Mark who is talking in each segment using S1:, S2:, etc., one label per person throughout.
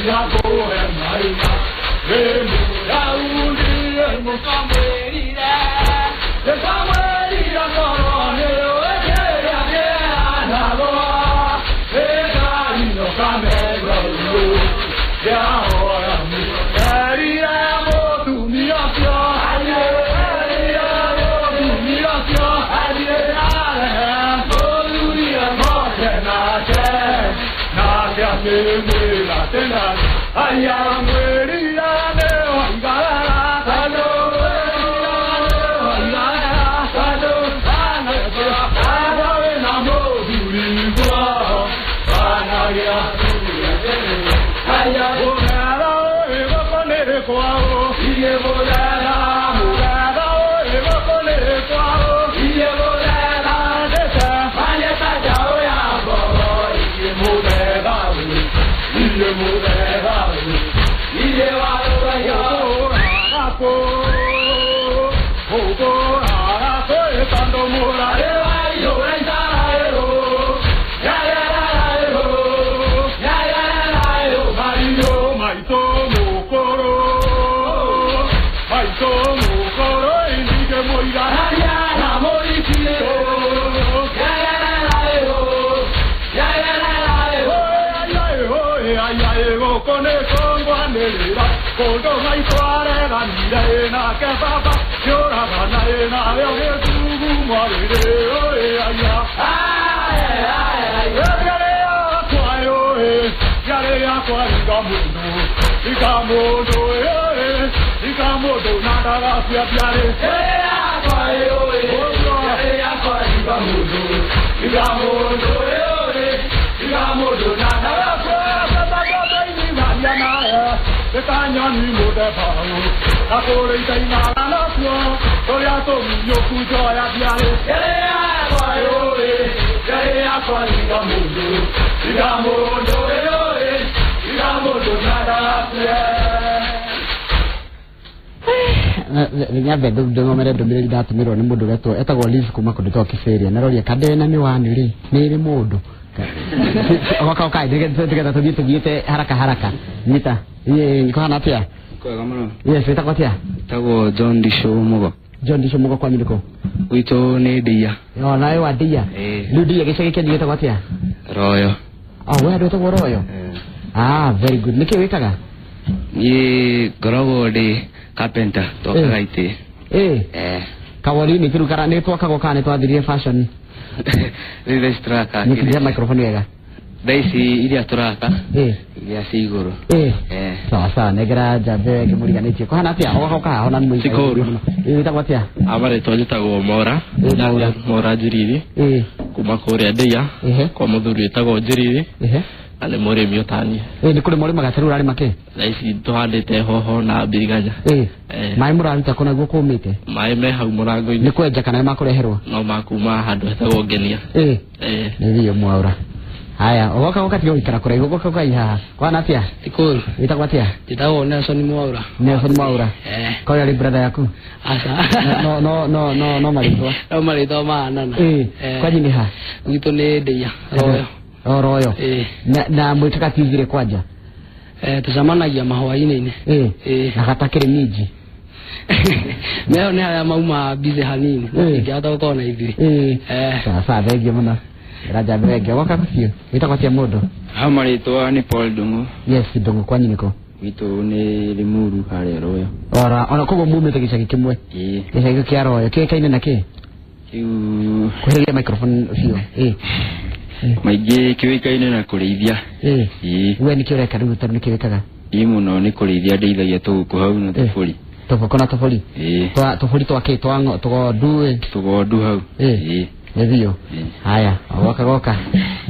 S1: Maria, Nyambe ndũmere ndũmĩrĩri ndatũmĩrwo nĩ mũndũ ũretwo etagwo Liz kuma kũndũ ta Kĩberia na roria kandĩ na mĩwani rĩ nĩ ĩrĩ mũndũ oka oka nĩgetha tũthiĩ tũthiĩte haraka haraka nyita kũhana atĩa?
S2: Kwega mũno.
S1: Yes, wĩtagwo atĩa?
S2: Wĩtagwo John Ndicũ Mũgo.
S1: John Ndicũ Mũgo kwanyu nĩkũ?
S2: Gwitũ nĩ Ndia.
S1: O nawe wa Ndia. Rĩu Ndia gĩcagi kĩanyu gĩtagwo atĩa?
S2: Royo.
S1: O we handũ wĩtagwo Royo? Ah, very good. Nĩkĩ wĩkaga?
S2: Niĩ ngoragwo ndĩ carpenter, twakaga itĩ.
S1: Kawori-inĩ kĩrĩu kana nĩ twakagwo kana nĩ twathirire fashion?
S2: Rĩu thaa ici tũraka.
S1: Nyitithia microphone wega.
S2: Thaa ici iria tũraka iria ci igũrũ.
S1: Sawa sawa, nengera njambe ngĩmũriganĩtie. Kũhana atĩa? Ogoka haha ona nĩ mũingĩ.
S3: Sikũru.
S1: Wĩtagwo atĩa?
S3: Amarĩtwa njĩtagwo Mora. Mora Njiriri. Kuma kũrĩa Ndia kwa mũthuri wĩtagwo Njiriri. Na nĩ mũrĩmi ũtaniĩ.
S1: Nĩ kũrĩma ũrĩmaga ta rĩu ũrarĩma kĩ?
S3: Thaa ici tũhandĩte hoho na mbiriganya.
S1: Maĩ mũraruta kũ naguo kũmĩte?
S3: Maĩ me hau mũrango-inĩ.
S1: Nĩ kwenja kana nĩ makũreherwo?
S3: No makuma handũ hetagwo Ngenia.
S1: Nĩ thiĩ Mwaũra. Haya, ũgoka ũgoka tiga gũikara kũraihu, ũgoka ũgoka haha. Kwana atĩa?
S4: Ikũru.
S1: Wĩtagwo atĩa?
S4: Njĩtagwo Nelson Mwaũra.
S1: Nelson Mwaũra. Korĩa arĩ brother yaku?
S4: Aca.
S1: No no no no no marĩtwa.
S4: No marĩtwa mahanana.
S1: Kwanyu nĩ ha?
S4: Gwitũ nĩ Ndia, Royo.
S1: O Royo. Na mwĩkaga TV rĩ kwanja?
S4: Tũcemanagia mahwainĩ-inĩ.
S1: Na gatakĩrĩ minji.
S4: Meo nĩ harĩa mauma busy hanini. Ingĩhota gũkorwo na ithuĩ.
S1: Sawa sawa, thengiũ mũno. Raja Mbenge, woka kũcio. Wĩtagwo atĩa mũndũ?
S2: Ha marĩtwa nĩ Paul Ndung'u.
S1: Yes, Ndung'u, kwanyu nĩkũ?
S2: Gwitũ nĩ Limuru harĩa Royo.
S1: Ora, ona koguo mumĩte gĩcagi kĩmwe. Gĩcagi kĩa Royo, kĩũĩkaine na kĩ?
S2: Kĩu
S1: Kuhĩrĩria microphone biũ.
S2: Maingĩ kĩũĩkaine na kũrĩithia.
S1: We nĩkĩ ũreka rĩu tondũ nĩkĩ wĩkaga?
S2: Niĩ mũno nĩ kũrĩithia ndĩithagia tũgũkũ hau na tũbũri.
S1: Tũbũkũ na tũbũri? Tũbũri twa kĩ? Twa tũgondu?
S2: Tũgondu hau.
S1: Nĩ biũ. Haya, goka goka.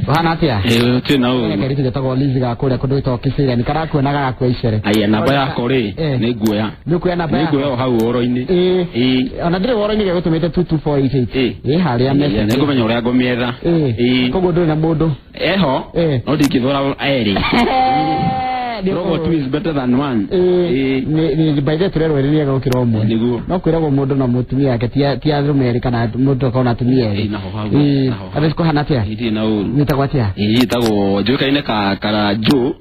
S1: Ũhana atĩa?
S3: Gũtirĩ na ũru.
S1: Kairĩtu getagwo Liz ga kũrĩa kũndũ gwĩtagwo Kĩbĩra, nĩ karakuona gagakua icere.
S3: Aya, namba yakwa rĩ, nĩ nguoya.
S1: Nĩ ũkuoya namba yaku?
S3: Nĩ nguoya o hau ũhoro-inĩ.
S1: Ona ndĩrĩ ũhoro-inĩ gegũtũmĩte 22488. Harĩa message.
S3: Nĩ ngũmenya ũrĩa ngũmĩetha.
S1: Koguo ndũrĩ na mũndũ?
S3: Eho, no ndingĩthũra erĩ. Rogo two is better than one.
S1: By the way tũrerwo erĩ nĩega gũkĩra ũmwe. No kwĩragwo mũndũ na mũtumia wake ti arũme erĩ kana mũndũ akorwo na atumia erĩ. Atĩ kũhana atĩa?
S3: Ndirĩ na ũru.
S1: Wĩtagwo atĩa?
S3: Njĩtagwo njũĩkaine ka Karanjũ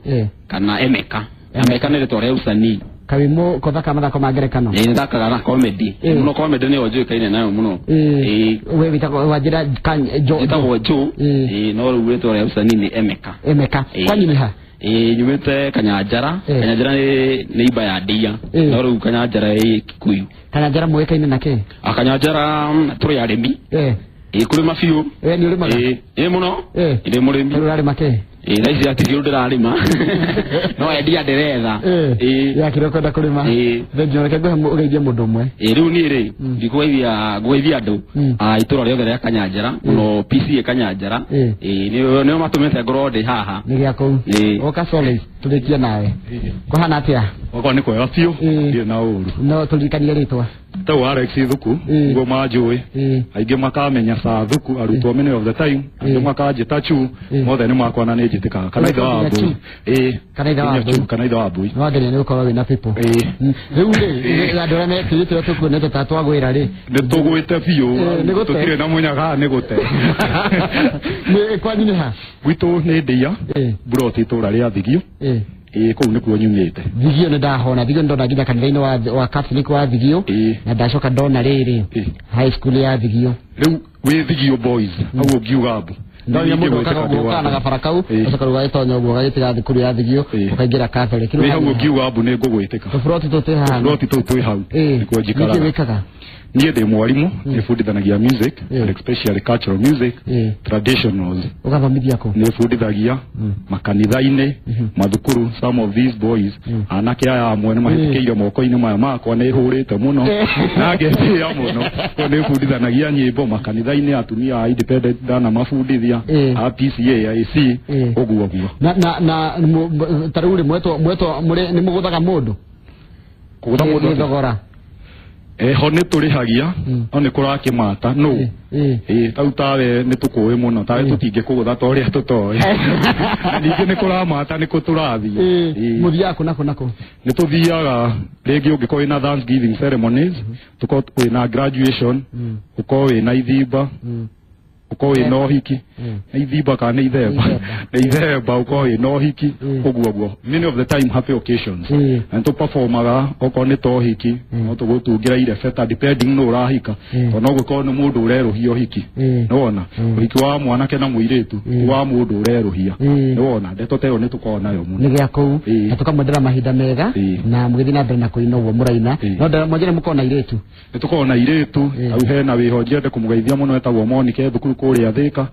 S3: kana Emeka.
S5: Emeka nĩ rĩtwa rĩa usanii.
S1: Kawimo kothaka mathako ma ngerekano.
S5: Ĩĩ nĩthakaga na comedy. Mũno comedy nĩyo njũĩkaine nayo mũno.
S1: Ĩĩ we wĩtagwo wanjĩra Jo.
S5: Njĩtagwo Joe. Ĩĩ no rĩu rĩtwa rĩa usanii nĩ Emeka.
S1: Emeka. Kwanyu nĩ ha?
S5: Ĩĩ nyumĩte Kanyanjara. Kanyanjara nĩ imba ya Ndia. No rĩu Kanyanjara ĩ Kikuyu.
S1: Kanyanjara mũĩkaine na kĩ?
S5: Kanyanjara tũrĩ arĩmi. Ĩĩ kũrĩma biũ.
S1: Ĩĩ nĩ ũrĩmaga?
S5: Ĩĩ mũno. Ndĩ mũrĩmi.
S1: Rĩu ũrarĩma kĩ?
S5: Ĩĩ thaa ici hatirĩ ũndũ ndĩrarĩma. No endia ndĩretha.
S1: Ĩĩ. Yakĩrĩ ũkwenda kũrĩma.
S5: Ĩĩ.
S1: Thengiũ reke ngũhe ũgeithie mũndũ ũmwe.
S5: Ĩĩ rĩu niĩ rĩ ngũgeithia andũ a itũra rĩothe rĩa Kanyanjara mũno PCA Kanyanjara. Ĩĩ nĩo matũmĩte ngorwo ndĩ haha.
S1: Nĩ gĩa kũu. Ũka Solace tũrĩkie nawe. Kũhana atĩa?
S6: Wakwa nĩ kwega biũ. Ndirĩ na ũru.
S1: No tũririkanie rĩtwa.
S6: Tau Alex Thuku nguo manjũĩ. Aingĩ makamenya sa Thuku arutwo many of the time. Angĩ makanjĩta Chu. Mothe nĩ makwa na nĩ njĩtĩkaga. Kana ithe wa Mbui. Ĩĩ.
S1: Kana ithe wa Mbui.
S6: Kana ithe wa Mbui.
S1: Nĩ wangenia nĩ gũkorwo wĩna people.
S6: Ĩĩ.
S1: Rĩu rĩ andũ arĩa metĩrĩte tũkuonete ta twagwĩra rĩ.
S6: Nĩ tũgwĩte biũ. Tũtirĩ na mũnyaga nĩ gũte.
S1: Nĩ kwanyu nĩ ha?
S6: Gwitũ nĩ Ndia. Mburoti itũra rĩa Thigio. Ĩĩ kũu nĩkuo nyumĩte.
S1: Thigio nĩ ndahona. Thigio ndona nginya kanitha-inĩ wa Catholic wa Thigio. Na ndacoka ndona rĩrĩ high school ya Thigio.
S6: Rĩu wĩ Thigio boys hau ũngiuga mbu.
S1: Ndonire mũndũ ũkaga na gabara kau ũcoka rĩu ũgagĩtonya ũguo ũgagĩtiga thukuru ya Thigio ũkaingĩra Catholic.
S6: Wĩ hau ũngiuga mbu nĩ ngũgwĩtĩka.
S1: Tũburoti tũu twĩ haha.
S6: Tũburoti tũu twĩ hau. Nĩkuo njikaraga.
S1: Nĩkĩ wĩkaga?
S6: Niĩ ndĩ mwarimũ nĩbundithanagia music and especially cultural music traditionals.
S1: Ũgathomithia kũ?
S6: Nĩbundithagia makanitha-inĩ mathukuru. Some of these boys anake aya amwe nĩ mahĩtũkĩire moko-inĩ maya makwa nĩ hũrĩte mũno na ngetĩĩa mũno. Koguo nĩbundithanagia nyĩmbo makanitha-inĩ atumia a independent ndanamabundithia a PCA AC ũguo guo.
S1: Na ta rĩu rĩ mwetwo nĩ mũgũthaga mũndũ?
S6: Kũgũtha mũndũ
S1: nĩ thogora?
S6: Ho nĩ tũrĩhagia no nĩ kũrakĩmata no ĩĩ tau tawe nĩ tũkũĩ mũno tawe tũtingĩkũgũtha ta ũrĩa tũtoĩ. Ningĩ nĩ kũramata nĩ kũ tũrathiĩ.
S1: Mũthiaga kũ na kũ na kũ?
S6: Nĩ tũthiaga rĩngĩ ũngĩkorwo wĩna thanksgiving ceremonies, tũkorwo wĩna graduation, ũkorwo wĩna ithimba, ũkorwo wĩna ũhiki. Nĩ ithimba kana nĩ ithemba? Nĩ ithemba ũkorwo wĩna ũhiki ũguo guo. Many of the time happy occasions. Na nĩtũperformaga okorwo nĩ ta ũhiki no tũgũtungĩra irebeta depending nũ ũrahika. Tondũ no gũkorwo nĩ mũndũ ũrerũhia ũhiki. Nĩwona? Ũhiki wa mwanake na mũirĩtu ti wa mũndũ ũrerũhia. Nĩwona? Ndeto ta ĩyo nĩtũkoragwo nayo mũno.
S1: Nĩ gĩa kũu. Na tũkamwendera mahinda mega na mũgĩthiĩ na mbere na kũina ũguo mũraina. No mwanjĩre mũkorwo na airĩtu.
S6: Nĩtũkoragwo na airĩtu. Hau hena wĩho njende kũmũgeithia mũno etagwo Monica thukuru kũrĩa Thĩka.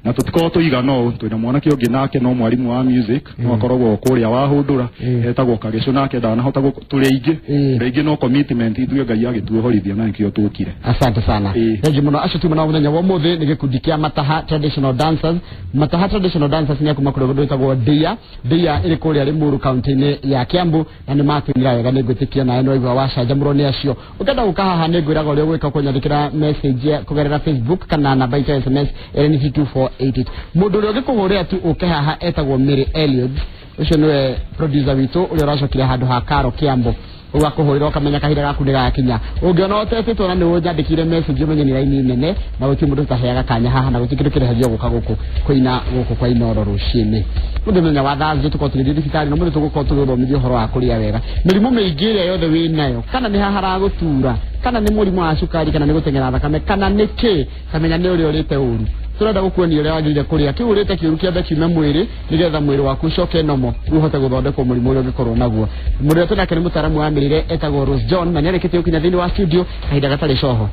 S6: Na tũtikoragwo tũigana ũũ twĩna mwanake ũngĩ nake no mwarimũ wa music no akoragwo kũrĩa Wahũndũra etagwo Kagĩcũ nake ndanahota tũrĩ aingĩ. Tũrĩ aingĩ no commitment ithuĩ Ngai agĩtuohorithia na nĩkĩo tũkire.
S1: Asante sana. Thengiũ mũno. Acio tuma nao mũthenya wa ũmũthĩ nĩ gĩkundi kĩa Mataha Traditional Dancers. Mataha Traditional Dancers nĩ a kuma kũrĩa gwĩtagwo Ndia. Ndia ĩrĩ kũrĩa Limuru kaunti-inĩ ya Kiambu na nĩ matũinĩra wega nĩ ngwĩtĩkia nawe nĩ waigua wacanjamũrwo nĩ acio. Ũngĩenda gũka haha nĩ ngwĩraga ũrĩa ũgwĩka kũnyandĩkĩra message kũgerera Facebook kana namba itũ ya SMS ĩrĩa nĩ 2488. Mũndũ ũrĩa ũngĩkũhũrĩra tu ũke haha etagwo Mary Elliot. Ũcio nĩwe producer witũ ũrĩa ũracokire handũ ha Karo Kiambo. Ũgakũhũrĩra ũkamenya kahinda gaku nĩ gakinya. Ũngĩona ũtetĩtwo na nĩ ũnjandĩkire message ũmenye nĩ raini nene na gũtirĩ mũndũ ũtaheaga kanya haha na gũtirĩ kĩndũ kĩrĩhagio gũka gũkũ kũina gũkũ kwa Inooro rũcinĩ. Mũthenya wa Thursday tũkorwo tũgĩthiĩ thibitarĩ na mũthenya tũgũkorwo tũgĩthomithio ũhoro wa kũrĩa wega. Mĩrimũ mĩingĩ ĩrĩa yothe wĩnayo kana nĩ haha haragũtura kana nĩ mũrimũ wa cukari kana nĩ gũteng'era thakame kana nĩ kĩ kamenya nĩ ũrĩa ũrĩte ũru. Tũrenda gũkuonia ũrĩa wagĩrĩire kũrĩa kĩu ũrĩte kĩũru kĩambe kiume mwĩrĩ nĩgetha mwĩrĩ waku ũcoke nomo rĩu ũhote gũthondekwo mũrimũ ũrĩa ũngĩkorwo naguo. Mũndũ ũrĩa twĩnake nĩ mũtaaramu wa mĩrĩre etagwo Rose John na nĩarĩkĩtie gũkinya thĩinĩ wa studio kahinda gatarĩ coho.